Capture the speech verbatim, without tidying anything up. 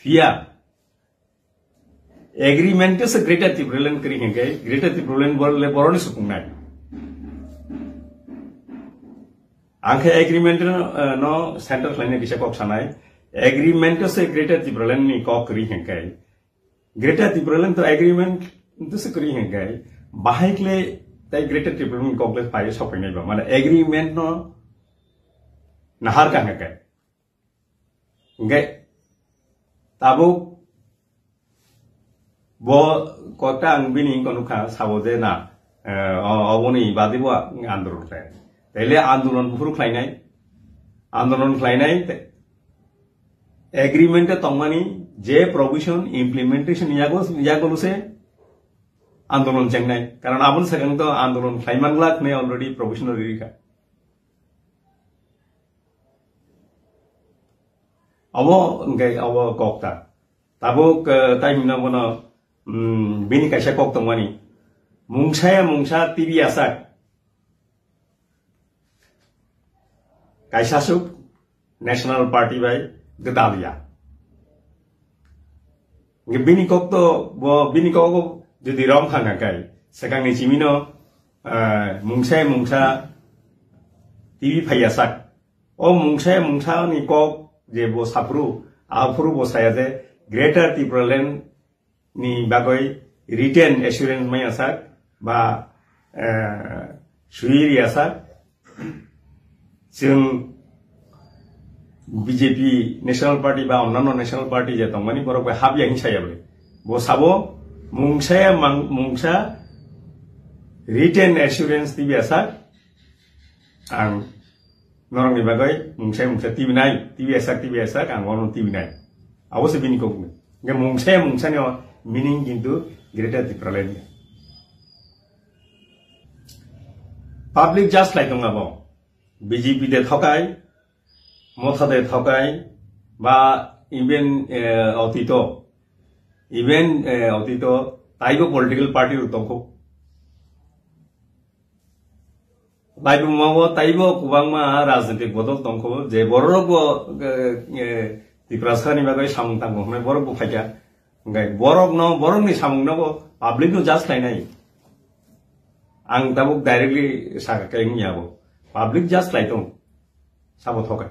Piya. Agreement se Greater Tipraland kri hingke, Greater Tipraland bor le boroni sukungnai. Angke agreement no, eh, no center khlaina kisa kok sanai. Agreement se Greater Tipraland ni kok kri hingke. Greater Tipraland to agreement to se kri hingke. Bahai kle tai Greater Tipraland ni kok le pai sopainai ba. Mane agreement no nahar ka hingke. Hingke tabuk bo kota ang bini wngkha nukha sabo je na, eh, o-, oboni badi bo ang andolon khlai. Taile andolon buphuru khlainai, andolon khlainai te-, agreement e tongmani je provision implementation yago, yago luse andolon chengnai. Karon aboni sakang to andolon khlaiman glak ne already provision rikha. Abo hingke abo kok ta. Tabuk, eh, tai himna bono, mm, bini kaisa kok tongmani. Mungsa ya mungsa T V asak. Kaisa suk National Party bai gwdal ya. Hingke bini kok to, bo, bini kok jodi rom kha kai, sekang ni chimino, eh, mungsa ya mungsa T V phai ya sak. O mungsa mungsa ni kok je bo saphuru, aphuru bo saya je Greater Tipraland ni bagoi written assurance maya sak ba, eh, sui riya sak. Chwng B J P National Party ba onnanno National Party je tongmani borok bai hapya hing saya bole. Bo sabo mungsa mang-, mungsa written assurance T V asak. Ang norokni bagwi mungsa mungsa T V nai, T V asak, T V asak, ang ono T V nai. Abo se bini kokni. Hingke mungsa mungsa ni meaning kintu Greater Tipraland ya. Public just lai tong abo. B J P de thokai, Motha de thokai, ba even, eh, otito, even, eh, otito, taibo political party rok tongkho. Laibuma bo taibo kwbangma rajnitik bodol tongkho, je borok bo, eh, eh, Tiprasa ni bagwi samung tangkho hwnwi borok bo phaikha. Hingke borok no, borok ni samung no bo public no judge khlainai. Ang tabuk directly sakha khe wngya bo. Public judge khlai tong. Sabo thokai.